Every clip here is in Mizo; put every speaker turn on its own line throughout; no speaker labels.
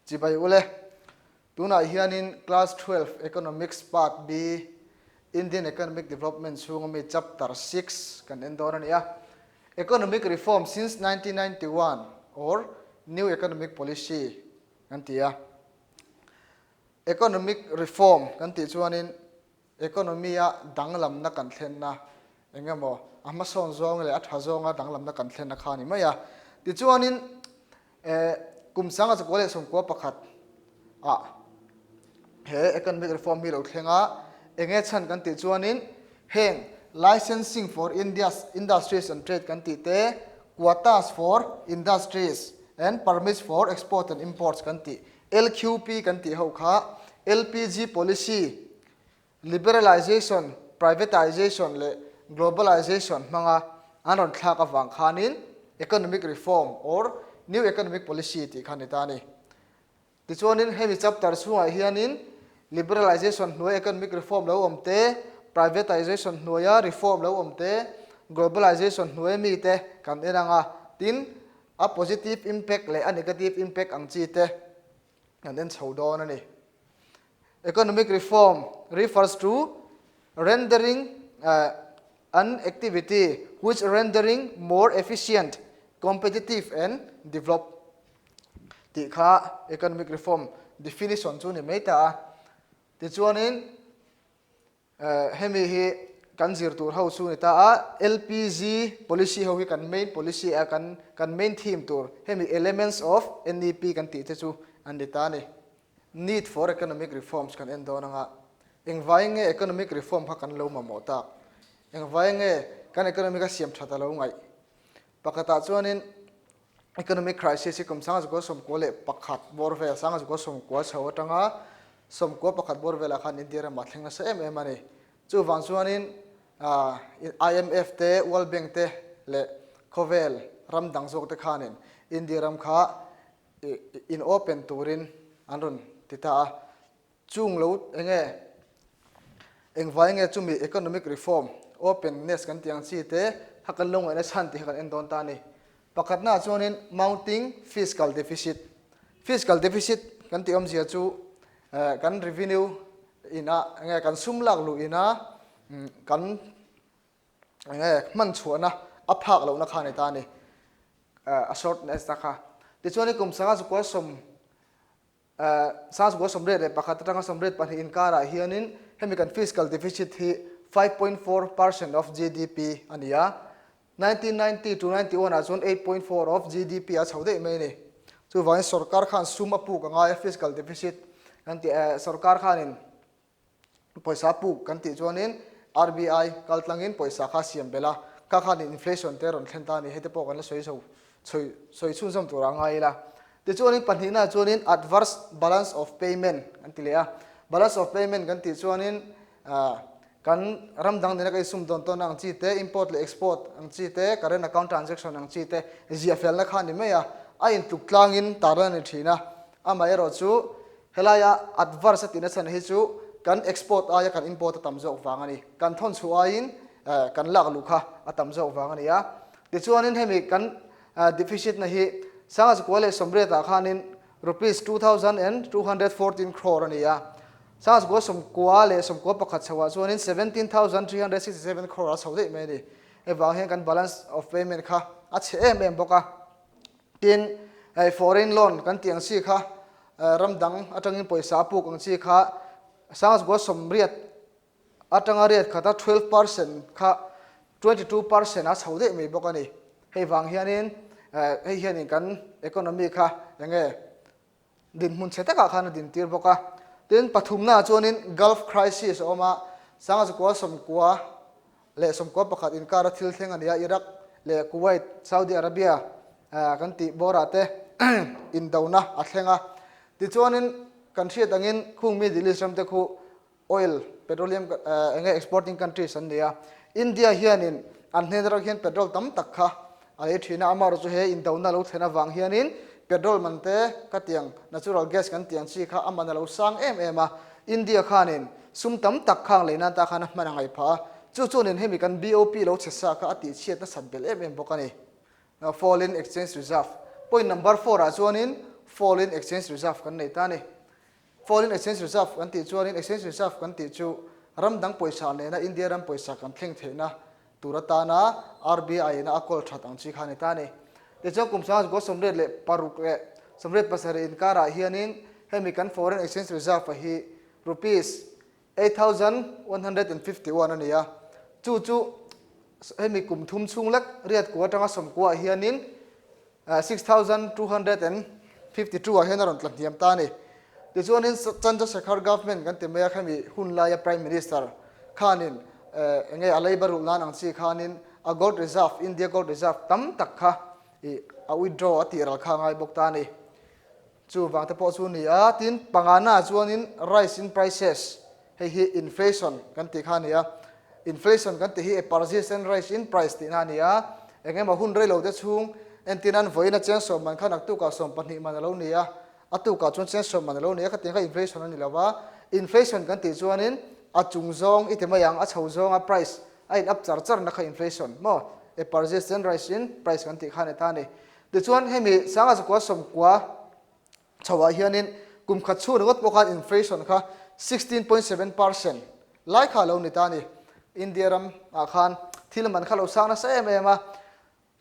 Chibai ule, tunah hianin Class 12 Economics Part B, Indian Economic Development chhunga mi Chapter 6 kan en dawn a ni a. Economic Reform since 1991 or New Economic Policy kan ti a. Economic Reform kan tih chuanin Economy-a danglamna kan thlenna eng emaw a hmasawn zawng leh a tha zawnga danglamna kan thlenna kha a ni mai a. Tichuanin eh kum sanga chakua leh sawmkua pakhat ah he economic reform hi lo thleng a, eng nge chhan kan tih chuanin heng licensing for India's industries and trade kan tih te, quotas for industries and permits for export and imports kan tih LQP kan tih ho kha LPG policy, liberalization, privatization leh globalization hmanga an rawn thlak avang khanin economic reform or new economic policy tih kha a ni ta a ni. Tichuanin hemi chapter chhungah hianin liberalization hnuai economic reform lo awm te, privatization hnuaia reform lo awm te, globalization hnuai mite kan en ang a, tin A positive impact leh a negative impact ang chi te kan en chho dawn a ni. Economic reform refers to rendering an activity which rendering more efficient, competitive and developed tih kha economic reform definition chu ni mai ta a. Tichuanin Hemi hi kan zir tur ho chu ni ta a, LPG policy ho hi kan main policy a kan kan main theme tur hemi elements of NEP kan tih te chu an ni ta a ni. Need for economic reforms kan en dawn anga engvai nge economic reform kha kan lo mamawh tak? Engvai nge kan economic a siam that a lo ngaih? Pakhatah chuanin Economic crisis hi kum 1991 bawr vel, 1990 chho atanga 91 bawr velah khan India ramah thleng nasa em em a ni. Chuvang chuanin IMF te, World Bank te leh khawvel ram dang zawk te khanin India ram kha in open turin an rawn ti ta a. Chung lo enge engvai nge chumi economic reform, openness kan tih ang chi te kha kan lo ngaihna chhan tih kha kan en dawn ta a ni. Pakhatna ah chuanin mounting fiscal deficit. Fiscal deficit kan tih awmzia chu kan revenue ina enge kan sum lak luh ina kan enge hman chhuahna a phak lohna kha a ni ta a ni. A shortness ta kha. Tichuanin kum sanga chukua sawm 1981 atanga 82 inkarah hianin hemi kan fiscal deficit hi 5.4% of GDP a ni a, 1990 to 91 ah chuan 8.4 of GDP a chho daih mai a ni. Chuvangin sorkar khan sum a puk a ngai a fiscal deficit kan tih sorkar khanin Pawisa puk kan tih chuanin RBI kal tlangin pawisa kha siam belh a, kha khanin inflation te rawn thlen ta a ni, hei te pawh kan la sawi zo sawi sawi chhunzawm tur a ngai ila. Tichuanin pahnihna chuanin adverse balance of payment kan ti leh a, balance of payment kan tih chuanin kan ram dang nena kan insum dawn tawn ang chi te, import leh export ang chi te, current account transaction ang chi te ziah felna kha a ni mai a, a intluk tlangin tarlan a ni thin a, amaherawh chu Helaia adverse a tihna chhan hi chu kan export aia kan import a tam zawk vang a ni. Kan thawn chhuah aiin kan lak luh kha a tam zawk vang a ni a. Tichuanin hemi kan deficit na hi 1980 ah khanin rupees 2214 crore a ni a. 1991 chhoah chuanin 17367 crore a chho daih mai a ni. Hei vang hian kan balance of payment kha a chhe em em bawk a. Tin, hei foreign loan kan tih ang chi kha ram dang atangin pawisa a puk ang chi kha 1980 atanga riat khata 12% kha 22% a chho daih mai bawk a ni. Hei vang hianin hei hianin kan economy kha enge Dinhmun chhe takah khan a dintir bawk a. Tin, pathumnaah chuanin Gulf Crisis a awm a, 1991 inkara thil thleng a ni a, Iraq leh Kuwait, Saudi Arabia kan tih bawrah te indona a thleng a. Tichuanin kan hriat angin khung Middle East ramte khu Oil, petroleum eng nge exporting countries an ni a. India hianin an hnen atang hian petrol tam tak kha a lei thin a, amaherawhchu chu he indona lo thlen avang hianin petrol man te ka tiang natural gas kan tiang chi kha a man a lo sang em em a. India khanin sum tam tak khang lei nan ta khan a hman a ngaih phah a, chu chuanin hemi kan BOP lo chhe sa kha a tihchhiat nasat belh em em bawk a ni. Fall in exchange reserve. Point number four ah chuanin Fall in exchange reserve kan nei ta a ni. Fall in exchange reserve kan tih chuanin exchange reserve kan tih chu ram dang pawisa nena India ram pawisa kan thleng theihna tur atana RBI ina a kawl that ang chi kha a ni ta a ni. Tichuan kum 1986 leh 87 inkarah hianin hemi kan foreign exchange reserve a hi rupees 8151 a ni a, chu chu hemi kum thum chhung lek riat kua atanga sawmkuaah hianin 6252 ah hian a rawn tla hniam ta a ni. Tichuanin Chandrasekhar government kan ti mai a, khami hun laia Prime Minister khanin eng nge a labour rulh nan ang chi khanin a gold reserve, India gold reserve tam tak kha ih a withdraw a tih ral kha a ngai bawk ta a ni. Chu vang te pawh chu a ni a, tin pangana ah chuanin rise in prices hei hi inflation kan tih kha a ni a, inflation kan tih hi a persistent rise in price tihna a ni a, eng emaw hun reilo te chhung entir nan vawiin a cheng sawm man kha naktukah 12 man a lo ni a, a tukah chuan cheng sawm man a lo ni a, khatiang kha inflation a ni lo va, inflation kan tih chuanin a chung zawng i ti mai ang, a chho zawnga price a in up char char na kha inflation maw, a persistent rise in price kan tih kha a ni ta a ni. Tichuan hemi sanga zakua sawmkua chhoah hianin kum khat chhung ringawt pawh khan inflation kha 16.7% lai kha a lo ni ta a ni. India ram ah khan thil man kha lo sang nasa em em a,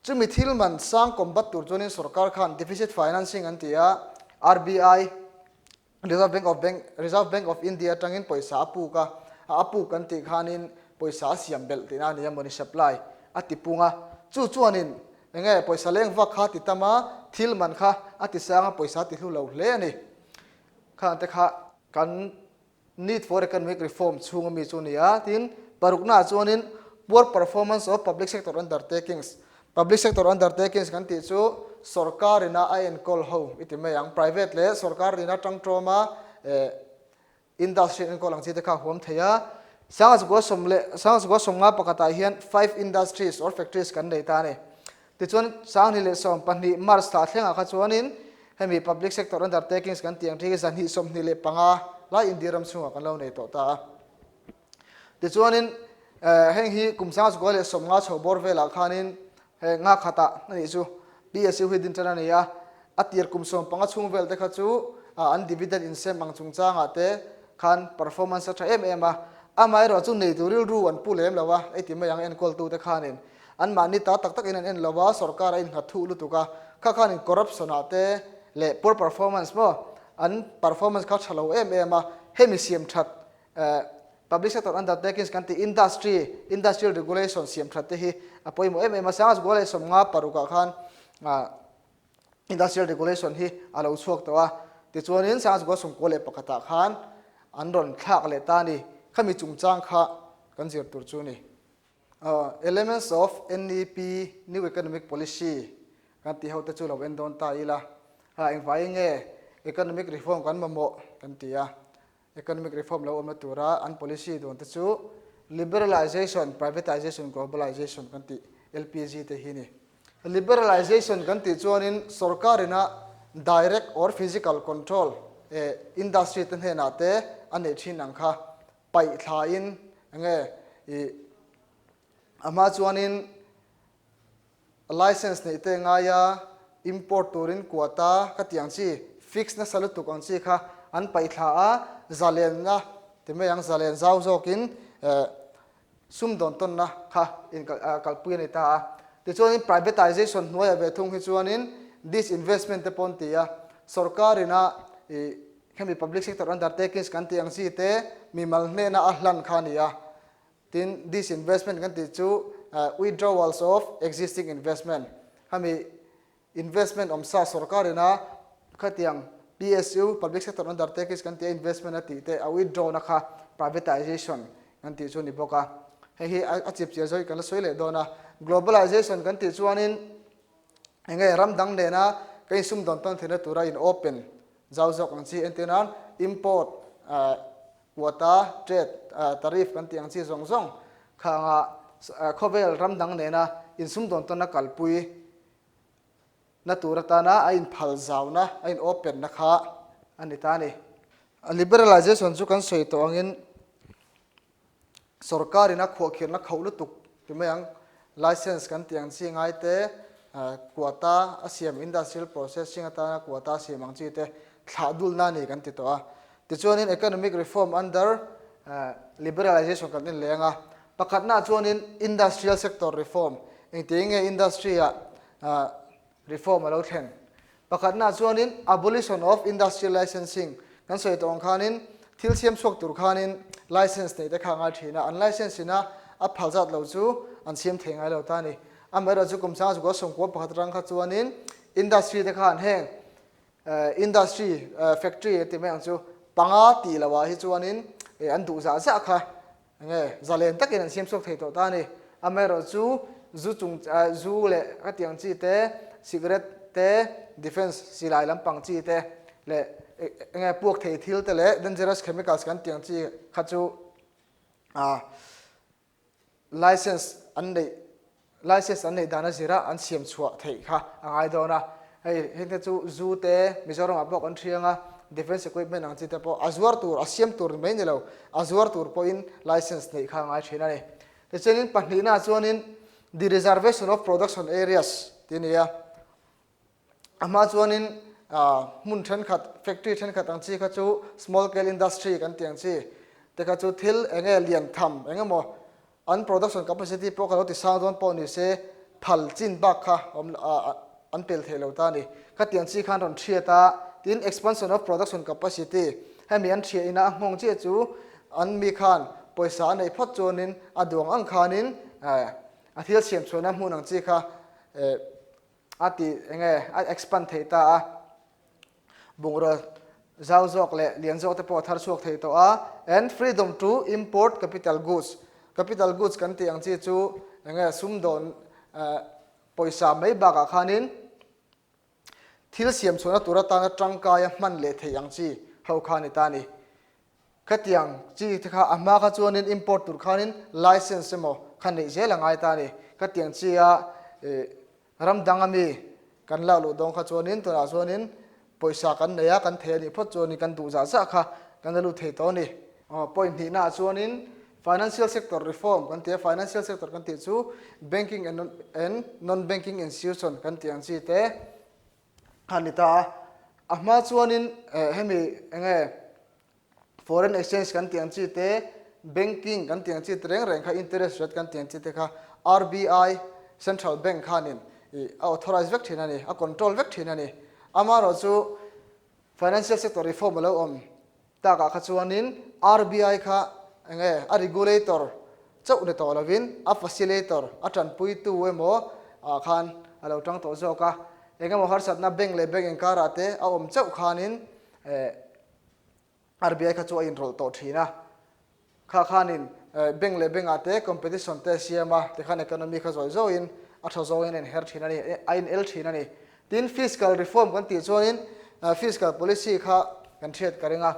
chumi thil man sang combat tur chuanin sorkar khan deficit financing an ti a, RBI, Reserve Bank of Bank, Reserve Bank of India atangin pawisa a puk a, a puk kan tih khanin pawisa a siam belh tihna a ni a, money supply a ti pung a, chu chuanin eng nge pawisa leng vak kha ti tam a, thil man kha a ti sang a, pawisa a ti hlu lo hle a ni. Khang te kha kan need for economic reform chhung ami chu a ni a, tin paruknaah chuanin poor performance of public sector undertakings, Public sector undertakings kan tih chu sorkar ina a enkawl ho i ti mai ang. Private leh sorkar ina tangtawma industry an enkawl ang chi te kha a huam thei a. Sangazukua sawm leh Sangazukua sawmnga pakhatah hian five industries or factories kan nei ta a ni. Tichuan Sanghnih leh 12 March thla thlengah kha chuanin hemi public sector undertakings kan tih ang thi hi 225 lai India ram chhungah kan lo nei tawh ta a. Tichuanin heng hi kum 19 leh 50 chho bawr velah khanin he nga khatah a nih chu PSU hi din tan a ni a, a tir kum 15 chhung vel te kha chu an dividend insem ang chungchangah te khan performance a tha em em a, amaherawh chu neitu rilru an pu lem lo a, hei ti mai ang enkawltute khanin anmahni ta tak takin an en lo a, sorkar a innghat thuh lutuk a, kha khanin corruption ah te leh poor performance maw an performance kha tha lo em em a, hemi siam that Public sector undertakings kan tih industry, industrial regulation siam that te hi a pawimawh em em a, Sangha Goa leh 56 ah khan industrial regulation hi a lo chhuak tawh a, tichuanin Sangha Goa 91 ah khan an rawn thlak leh ta a ni, khami chungchang kha kan zir tur chu a ni. Elements of NEP, New Economic Policy, kan tih ho te chu lo en dawn ta ila, engvaiin nge economic reform kan mamawh kan ti a, Economic reform lo awmna tura an policy dawn te chu Liberalization, Privatization, Globalization kan tih LPG te hi ni. Liberalization kan tih chuanin sorkar ina direct or physical control industry te hnenah te a neih thin ang kha paih thlain enge ih a hma chuanin License neih te ngai a, import turin quota ka tih ang chi, fix nasa lutuk ang chi kha an paih thla a, zalenna ti mai ang, zalen zau zawkin sumdawn tawnna kha kalpui a ni ta a. Tichuanin privatization hnuaiah ve thung hi chuanin disinvestment te pawh an ti a, sorkarin a hemi public sector undertakings kan tih ang chi te mimal hnena a hlan kha a ni a. Tin, disinvestment kan tih chu withdrawals of existing investment, hemi investment awm sa sorkar ina khatiang PSU, Public Sector Undertakings, kan tih a investment a tih te a withdraw na kha privatization kan tih chu a ni bawk a. Hei hi a chip chiah zawih kan la sawi leh dawn a. Globalization kan tih chuanin eng nge ram dang nena kan insumdawn tawn theihna tura in open zau zawk ang chi entir nan import Quota, trade, tariff kan tih ang chi zawng zawng kha anga khawvel ram dang nena insumdawn tawnna kalpui na tur atana a inphal zauna, a in open na kha a ni ta a ni. Liberalization chu kan sawi tawh angin sorkarin a khuahkhirhna khauh lutuk ti mai ang, license kan tih ang chi ngai te. Quota a siam industrial processing atana quota a siam ang chi te thlah dulna a ni kan ti tawh a. Tichuanin economic reform under liberalization kan en leng a. Pakhatnaah chuanin industrial sector reform, engtiang nge industry ah reform a lo thlen. Pakhatnaah chuanin abolition of industrial licensing kan sawi tawh ang khanin thil siam chhuak tur khanin license neih te kha a ngai thin a, an license ina a phal zat lo chu an siam thei ngai lo ta a ni. Amaherawhchu kum sanga zukua sawmkua pakhat atang kha chuanin industry te khan heng industry factory a ti mai ang chu panga tih loh ah hi chuanin an duh zah zah kha Enge zalen takin an siam chhuak thei tawh ta a ni. Amaherawhchu zu chung zu leh ka tiang chi te, cigarette te, defence silai lampang chi te leh enge puak thei thil te leh dangerous chemicals kan tiang chi kha chu license an neih License an neih dan a zira an siam chhuah theih kha a ngai dawn a, hei hengte chu zu te Mizoram ah pawh kan thiang a, defence equipment ang chi te pawh a zuar tur a siam tur ni mai ni lo, a zuar tur pawhin license neih kha a ngai thin a ni. Tichuanin pahnihna ah chuanin the reservation of production areas tih a ni a, a hma chuanin hmun thenkhat factory thenkhat ang chi kha chu small scale industry kan tih ang chi te kha chu thil eng nge lian tham eng emaw an production capacity pawh ka lo ti sang dawn pawh ni se phal chin bak kha awm an pel thei lo ta a ni. Khatiang chi khan rawn thiat a, tin expansion of production capacity hemi an thiah ina a nghawng chiah chu an mi khan pawisa a neih phawt chuanin a duang ang khanin a thil siam chhuahna hmun ang chi kha a ti enge a expand thei ta a, bungraw zau zawk leh lian zawk te pawh a thar chhuak thei tawh a, and freedom to import capital goods, capital goods kan tih ang chi chu enge sumdawn pawisa mai bakah khanin thil siam chhuahna tur atana tangkaia hman leh theih ang chi ho kha a ni ta a ni. Khatiang chi te kha a hma kha chuanin import tur khanin license emaw kha neih zel a ngai ta a ni. Khatiang chi a ram dang ami kan lak luh dawn kha chuanin tunah chuanin pawisa kan nei a, kan thei a nih phawt chuanin kan duh zah zah kha kan la lut thei tawh a ni. Point hnihna ah chuanin financial sector reform kan ti a, financial sector kan tih chu banking and non-banking institution kan tih ang chi te a ni ta a. A hma chuanin hemi enge foreign exchange kan tih ang chi te, banking kan tih ang chi te reng reng kha interest rate kan tih ang chi te kha RBI, Central Bank khanin ih a authorize vek thin a ni, a control vek thin a ni. Amaherawhchu financial sector reform a lo awm takah kha chuanin RBI kha enge a regulator chauh ni tawh lovin a facilitator, a tanpuitu emaw ah khan a lo tang tawh zawk a. Engemaw harsatna bank leh bank inkarah te a awm chauh khanin eh RBI kha chu a inrawlh tawh thin a, kha khanin bank leh bank ah te competition te a siam a, tikhan economy kha zawi zawiin a tha zawngin a inher thin a ni, a in el thin a ni. Tin, fiscal reform kan tih chuanin fiscal policy kha kan hriat ka ring a,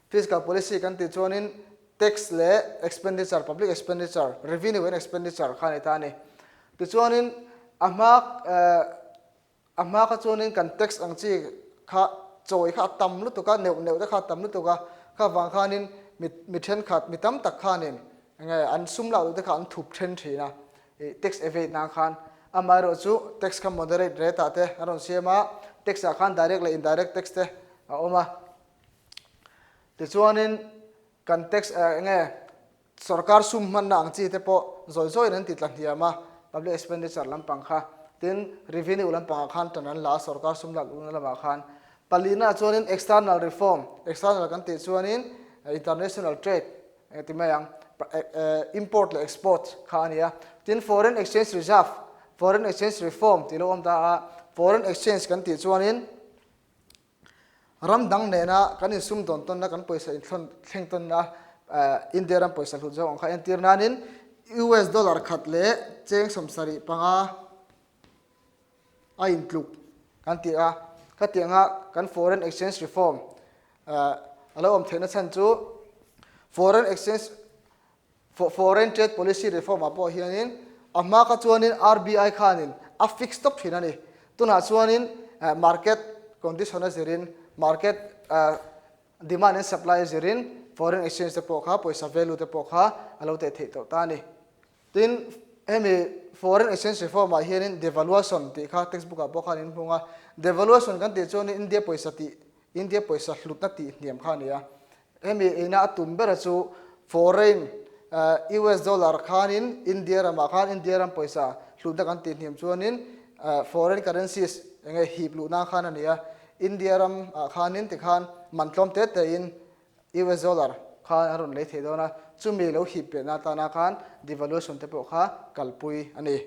fiscal policy kan tih chuanin tax leh expenditure, public expenditure, revenue and expenditure kha a ni ta a ni. Tichuanin a hma A hma kha chuanin kan tax ang chi kha chawi kha a tam lutuk a, neuh neuh te kha a tam lutuk a, kha vang khanin mi mi thenkhat mi tam tak khanin enge an sum lak duh te kha an thup then thin a, ih tax evade nan khan. Amaherawhchu tax kha moderate rate ah te an rawn siam a, tax ah khan direct leh indirect tax te a awm a. Tichuanin kan tax enge Sorkar sum hmanna ang chi te pawh zawi zawiin an ti tla hniam a, public expenditure lampang kha. Tin, revenue lampangah khan tan an la a, sorkar sum lak luhna lamah khan. Palihnaah chuanin external reform, external kan tih chuanin international trade eng ti mai ang, import leh export kha a ni a. Tin, foreign exchange reserve, foreign exchange reform tih lo awm ta a, foreign exchange kan tih chuanin, Ram dang nena kan insum dawn tawnna, kan pawisa inthlawn thleng tawnna India ram pawisa hlut zawk ang kha entir nanin US dollar khat leh cheng 75 a intluk kan ti a. Khatianga kan foreign exchange reform a lo awm theihna chhan chu foreign exchange Foreign Trade Policy Reform ah pawh hianin a hma kha chuanin RBI khanin a fix tawp thin a ni. Tunah chuanin market condition a zirin, market demand and supply a zirin foreign exchange te pawh kha, pawisa value te pawh kha a lo teh theih tawh ta a ni. Tin. hemi foreign exchange reform ah hianin devaluation tih kha textbook ah pawh khan in hmung a, devaluation kan tih chuanin India pawisa tih India pawisa hlutna tih hniam kha a ni a. Hemi eina a tum bera chu foreign US dollar khanin India ramah khan India ram pawisa hlutna kan tih hniam chuanin foreign currencies enge hip luh nan khan a ni a. India ram ah khanin tikhan man tlawm te tein US dollar khan an rawn lei thei dawn a, chumi lo hip piahna atana khan devaluation te pawh kha kalpui a ni.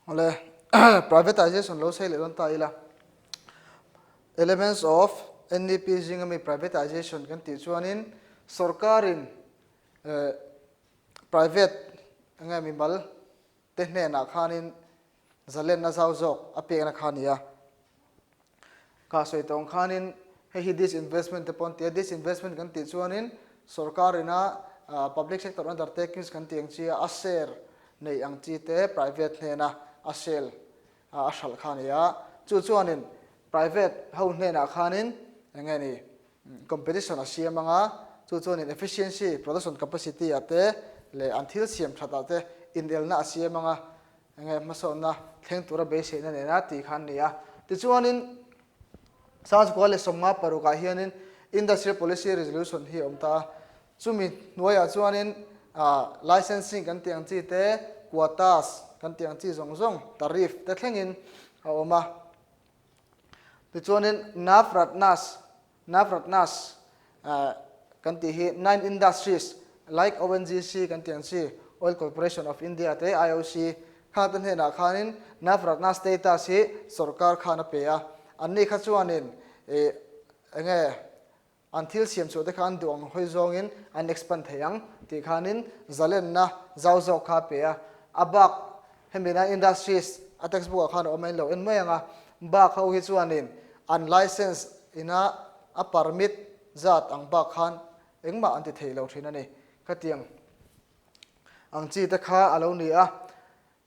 Awle, privatization lo sei leh dawn ta ila. Elements of NEP zinga mi privatization kan tih chuanin sorkarin private enge mimal te hnenah khanin zalenna zau zawk a pekna kha a ni a. Kha sawi tawng khanin hei hi disinvestment te pawh an ti a, disinvestment kan tih chuanin sorkar ina public sector undertakings kan tih ang chi a, a share neih ang chi te private hnena a sell a hralh kha a ni a. Chu chuanin private ho hnenah khanin eng nge ni competition a siam ang a, chu chuanin efficiency, production capacity ah te leh an thil siam that ah te inelna a siam ang a, Enge hmasawnna thleng tura beiseina nena tih kha an ni a. Tichuanin Sangchukua leh 56 ah hianin Industrial Policy Resolution hi a awm ta a. Chumi hnuaiah chuanin licensing kan tih ang chi te, quotas kan tih ang chi zawng zawng, tariff te thlengin a awm a. Tichuanin Navratnas Navratnas kan tih hi nine industries like ONGC kan tih ang chi, Oil Corporation of India te, IOC, kha te hnenah khanin Navratna status hi sorkar khan a pe a. Anni kha chuanin ih enge an thil siam chhuah te kha an duh ang hawi zawngin an expand thei ang tih khanin zalenna zau zawk kha a pe a. A bak Hemi na industries a textbook ah khan a awm a in lo en mai ang a, bak ho hi chuanin an license ina a permit zat ang bak khan engmah an ti thei lo thin a ni. Khatiang ang chi te kha a lo ni a.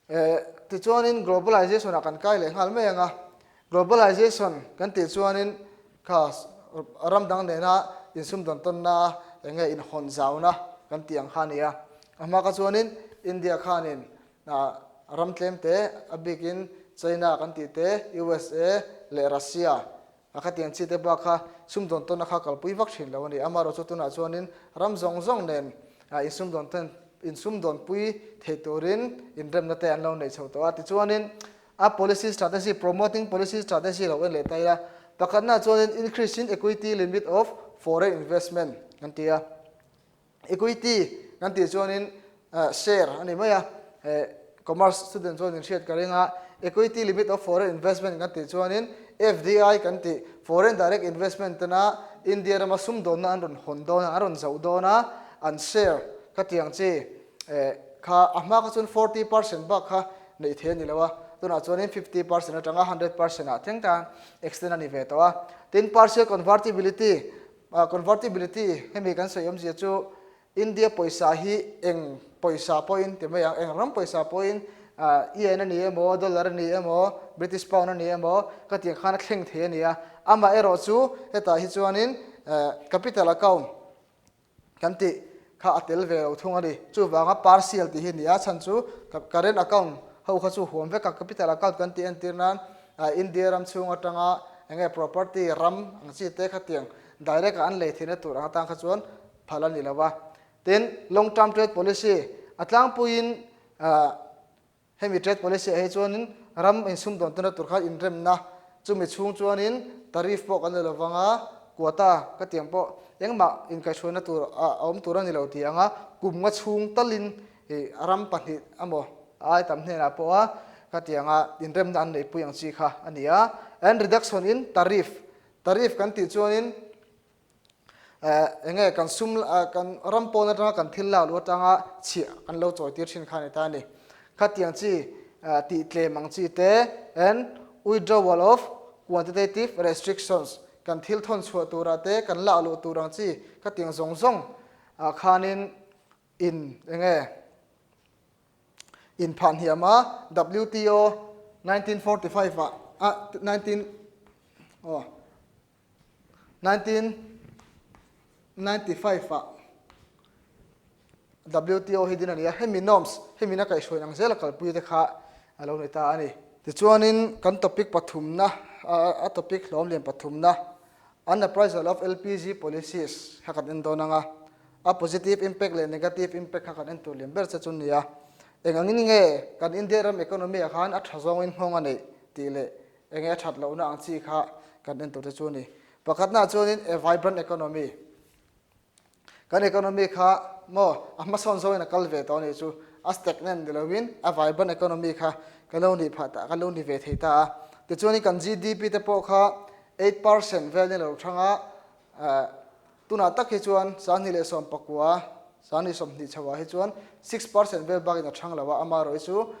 Eh tichuanin globalization ah kan kai leh nghal mai ang a, globalization kan tih chuanin kha ram dang nena insumdawn tawnna eng nge inhawn zauna kan tih ang kha a ni a. A hma kha chuanin India khanin Ram tlem te, a bikin China kan tih te, USA leh Russia a khatiang chi te bak kha sumdawn tawnna kha kalpui vak thin lo a ni. Amaherawhchu tunah chuanin ram zawng zawng nen insumdawn ten insumdawnpui thei turin inremna te an lo neih chho tawh a. Tichuanin a policy strategy, promoting policy strategy lo en leh ta ila, pakhatnaah chuanin increase in equity limit of foreign investment kan ti a. Equity kan tih chuanin share a ni mai a, commerce student chuan in hriat ka ring a, equity limit of foreign investment kan tih chuanin FDI kan tih foreign direct investment tena India rama sumdawnna an rawn hawn dawn a, an rawn zoh dawn a, an share ka tih ang chi kha a hma kha chuan 40% bak kha neih thei a ni lo a, tunah chuanin 50% atanga 100% ah thleng tan extend a ni ve tawh a. Tin, partial convertibility Convertibility, hemi kan sawi awmzia chu India pawisa hi eng pawisa pawhin ti mai ang, eng ram pawisa pawhin yen a ni emaw, dollar a ni emaw, British pound a ni emaw ka tih ang khan a thleng thei a ni a. Amah erawh chu hetah hi chuanin capital account kan tih kha a tel ve lo thung a ni. Chuvanga partial tih hi a ni a, chhan chu current account ho kha chu huam vek a, capital account kan tih entir nan India ram chhung atanga enge property ram ang chi te khatiang direct a an lei theihna tur ang atan kha chuan phal a ni lo a. Tin, long term trade policy a tlangpuiin hemi trade policy ah hi chuanin ram insumdawn tuna tur khan inremna chumi chhung chuanin tariff pawh kan la lo vang a, quota ka tiang pawh engmah inkaihhruaina tur a awm tur a ni lo tih ang a, kum nga chhung talin ram pahnih emaw A ai tam hnenah pawha khatianga inremna an neihpui ang chi kha a ni a. And reduction in tariff. Tariff kan tih chuanin eh enge kan sum kan ram pawn atanga kan thil lak luh atanga chhiah kan lo chawi tir thin kha a ni ta a ni. Khatiang chi tih tlem ang chi te and withdrawal of quantitative restrictions kan thil thawn chhuah turah te kan lak luh tur ang chi khatiang zawng zawng ah khanin in enge inphah hniam a WTO 1945 ah ah 19 aw 1995 ah. WTO hi din a ni a, hemi norms, hemi na kaihhruain ang zela kalpui te kha a lo ni ta a ni. Tichuanin kan topic pathumna, a topic hlawm lian pathumna, An appraisal of LPG policies kha kan en dawn ang a, a positive impact leh negative impact kha kan en tur lian ber che chu nia. Eng angin nge kan India ram economy ah khan a tha zawngin nghawng a neih tih leh enge a that lohna ang chi kha kan en tur te chu a ni. Pakhatnaah chuanin a vibrant economy. Kan economy kha maw a hmasawn zawngin a kal ve tawh a nih chu, a stagnant ni lovin a vibrant economy kha kan lo nih phah ta, kan lo ni ve thei ta a. Tichuanin kan GDP te pawh kha 8% vel ni lo thang a, tunah tak hi chuan 2019, 2020 chhoah hi chuan 6% vel bakin a thang lo a, amaherawh hi chu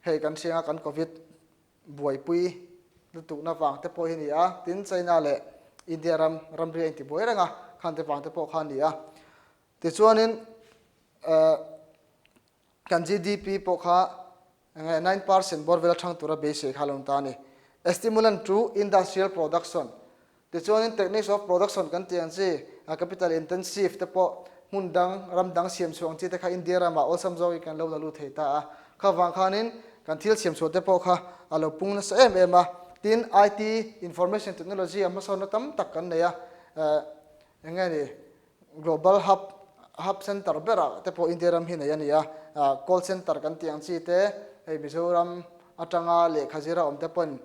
hei kan hrianga kan covid buaipui lutukna vang te pawh hi a ni a, tin China leh India ram ramri a intibuai reng a, khante vang te pawh kha a ni a. Tichuanin kan GDP pawh kha enge 9% bawr vel athang tura beisei kha a lo ni ta a ni. A stimulant to industrial production Tichuanin techniques of production kan tih ang chi, capital intensive te pawh hmun dang, ram dang siam chhuah ang chi te kha India ramah awlsam zawkin kan lo la lut thei ta a. Kha vang khanin kan thil siam chhuah te pawh kha a lo pung nasa em em a. Tin, IT, Information Technology, a hmasawnna tam tak kan nei a, eng nge ni, Global Hub, Hub Center berah te pawh India ram hi nei a ni a, Call Center kan tih ang chi te, hei Mizoram atanga lehkha zira awm te pawhin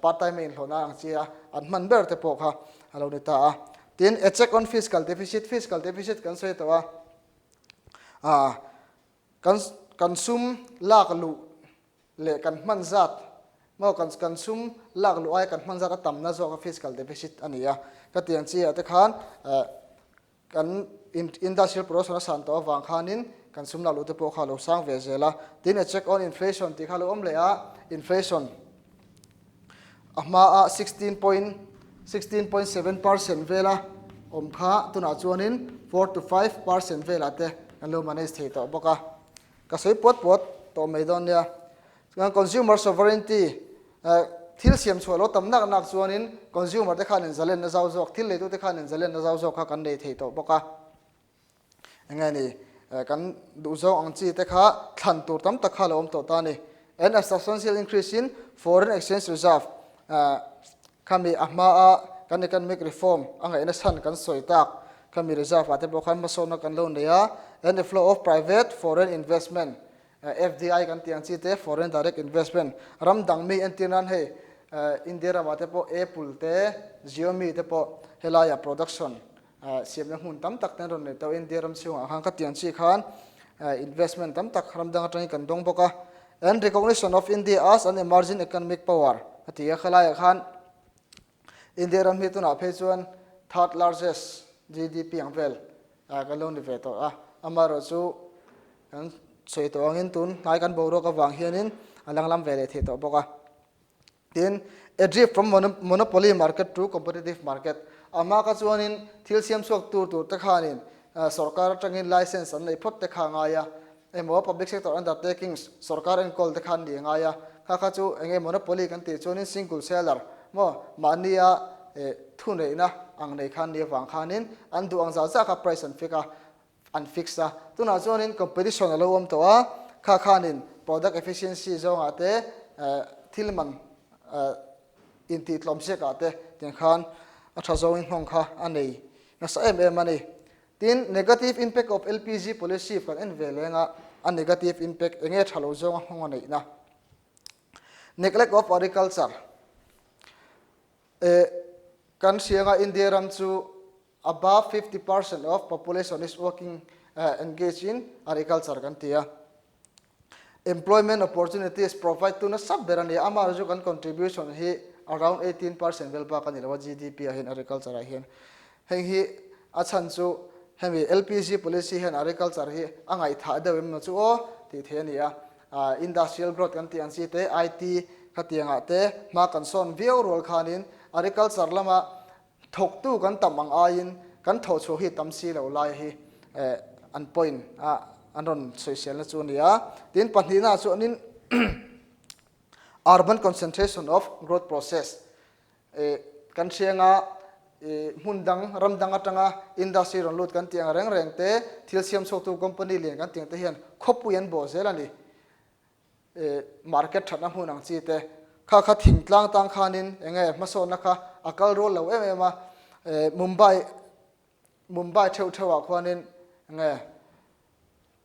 part time a inhlawhna ang chi a an hman ber te pawh kha a lo ni ta a. Tin, a check on fiscal deficit, fiscal deficit kan sawi tawh a, kan kan sum lak luh leh kan hman zat maw kan kan sum lak luh aia kan hman zat a tamna zawk a fiscal deficit a ni a ka ti ang chi ah te khan eh kan industrial production a san tawh avang khanin kan sum lak luh te pawh kha a lo sang ve zel a tin a check on inflation tih kha a lo awm leh a inflation a hmaa 16.16.7% vela awm kha tunah chuanin 4 to 5% velah te kan lo manage thei tawh bawk a. Ka sawi puat puat tawh mai dawn nia. Chuan consumer sovereignty thil siam chhuah lo tam nak nak chuanin consumer te khan inzalenna zau zawk, thil leitute khan inzalenna zau zawk kha kan nei thei tawh bawk a. Enge ni kan duh zawng ang chi te kha thlan tur tam tak kha lo awm tawh ta a ni. And a substantial increase in foreign exchange reserve Khami a hmaa kan economic reform a ngaihna chhan kan sawi tak khami reserve ah te pawh khan hmasawnna kan lo nei a, and the flow of private foreign investment, FDI kan tih ang chi te, foreign direct investment, ram dang mi entir nan hei India ramah te pawh Apple te, Xiaomi te pawh helaiah production siamna hmun tam tak te an rawn nei tawh India ram chhungah khan ka tih ang chi khan investment tam tak ram dang atangin kan dawng bawk a. And recognition of India as an emerging economic power a ti a, khalaiah khan India ram hi tunah phei chuan third largest GDP ang vel kan lo ni ve tawh a, amaherawhchu kan sawi tawh angin tun hnai kan boruak avang hianin a langlam ve leh thei tawh bawk a. Tin, a drift from monopoly market to competitive market. A hma kha chuanin thil siam chhuak tur tur te khanin sorkar atangin license an nei phawt te kha a ngai a, emaw public sector undertakings sorkar enkawl te kha an ni a ngai a, kha kha chu enge monopoly kan tih chuanin single seller maw mahnia thuneihna ang nei kha an nih avang khanin an duh ang zah zah kha price an fix a, an fix a, tunah chuanin competition a lo awm tawh a, kha khanin product efficiency zawngah te thil man intih tlawm ziakah te tiang khan a tha zawngin nghawng kha a nei nasa em em a ni. Tin, negative impact of LPG policy kan en ve leng a, a negative impact enge tha lo zawnga nghawng a neihna. Neglect of agriculture, kan hrianga India ram chu Above 50% of population is working engaged in agriculture kan ti a. Employment opportunities provide tu nasa ber a ni a, amah chu kan contribution hi around 18% vel bak a ni lo a GDP ah hian agriculture ah hian. Heng hi a chhan chu hemi LPG policy hian agriculture hi a ngaihthah deuh em maw chu aw tih theih a ni a. Industrial growth kan tih ang chi te, IT khatiangah te hma kan sawn viau rual khanin agriculture lama Thawktu kan tam ang aiin kan thawhchhuah hi tam si lo lai hi an point a an rawn sawiselna chu a ni a. Tin, pahnihna chuanin urban concentration of growth process kan hrianga. Hmun dang, ram dang atanga industry rawn lut kan tih ang reng reng te, thil siam chhuaktu company lian kan tih ang te hian khawpui an bawh zel a ni. Market thatna hmun ang chi te, kha kha thingtlang tang khanin eng nge hmasawnna kha a kal rual lo em em a. Mumbai, Mumbai theuh theuh ah khuanin eng nge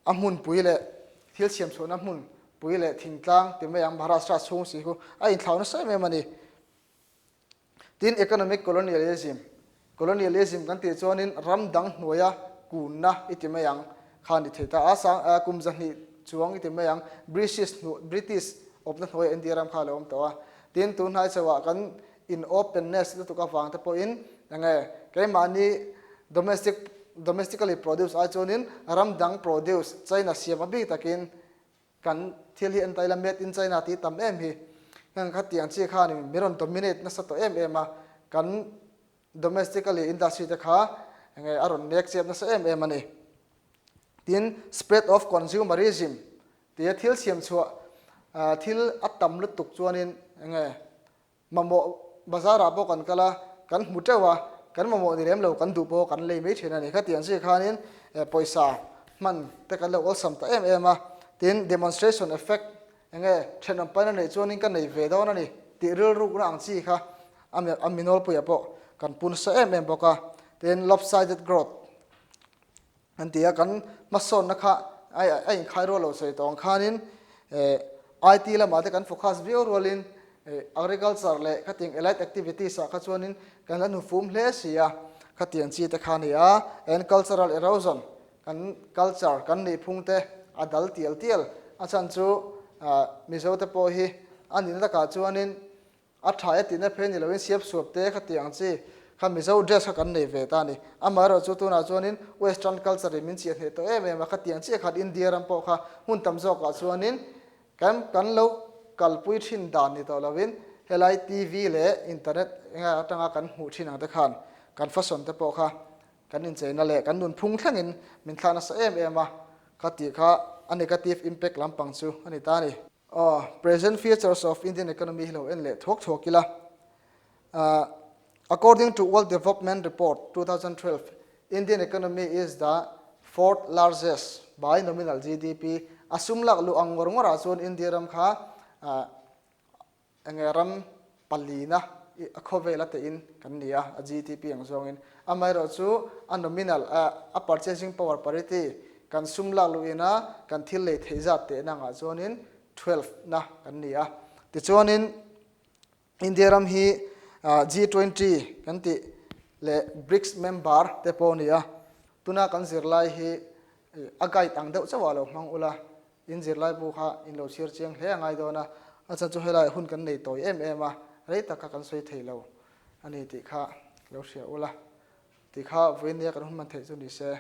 a hmunpui leh thil siam chhuahna hmunpui leh thingtlang ti mai ang Maharashtra chhung si khu a inthlau nasa em em a ni. Tin, economic colonialism, colonialism kan tih chuanin ram dang hnuaia kunna i ti mai ang kha a ni thei ta a, sang kum 200 chuang i ti mai ang, British hnu British awpna hnuaiah India ram kha a lo awm tawh a. Tin, tun hnai chauhah kan in openness lutuk avang te pawhin enge keimahni domestic domestically produce ai chuanin ram dang produce China siam a bik takin Kan thil hi en ta ila made in China tih tam em hi. Heng kha tiang chi khanin min rawn dominate nasa tawh em em a, kan domestically industry te kha enge a rawn nek chep nasa em em a ni. Tin, spread of consumerism tia thil siam chhuah thil a tam lutuk chuanin enge Mamawh bazar ah pawh kan kal a, kan hmu teuh a, kan mamawh ni lem lo kan duh pawh kan lei mai thin a ni. Khatiang zia khanin pawisa hman te kan lo awlsam ta em em a, tin demonstration effect enge thenawm paina neih chuanin ka nei ve dawn a ni tih rilrukna ang chi kha a mi nawlpuiah pawh kan pu nasa em em bawk a, tin lopsided growth An ti a, kan hmasawnna kha a inkhai rual lo sawi tawh ang khanin IT lamah te kan focus viau rualin agriculture leh khatiang allied activities ah kha chuanin kan la hnufum hle si a, khatiang chi te kha a ni a, and cultural erosion kan culture kan nihphung te a dal tial tial a chhan chu Mizo te pawh hi a nihna takah chuanin A tha e tihna phei ni loin siap suap te kha tih ang chi kha Mizo dress kha kan nei ve ta a ni. Amaherawhchu tunah chuanin Western culture in min chiah hneh tawh em em a, khatiang chiah khan India ram pawh kha hmun tam zawkah chuanin kan kan lo kalpui thin dan ni tawh loin helai TV leh internet enga atanga kan hmuh thin ang te khan kan fashion te pawh kha kan incheina leh kan nunphung thlengin min thlah nasa em em a, kha tih kha a negative impact lampang chu a ni ta a ni. Aw, present features of Indian economy hi lo en leh thuak thuak ila. According to World Development Report 2012, Indian economy is the fourth largest by nominal GDP. A sum lak luh ang ngawr ngawrah chuan India ram kha Enge ram palina i a khawvel a tein kan ni a, a GDP ang zawngin. Amaherawhchu a nominal, a purchasing power parity, kan sum lak luh ina kan thil lei theih zat tehna angah chuanin 12 na kan ni a. Tichuanin India ram hi G20 kan tih leh BRICS member te pawh a ni a. Tuna kan zirlai hi a guide ang deuh chauh ah lo hmang ula, In zirlai bu kha in lo chhiar chiang hle a ngai dawn a, a chhan chu helaiah hun kan nei tawi em em a, rei tak kha kan sawi thei lo a ni tih kha lo hria ula, tih kha vawiin nia kan hun hman theih chu ni se.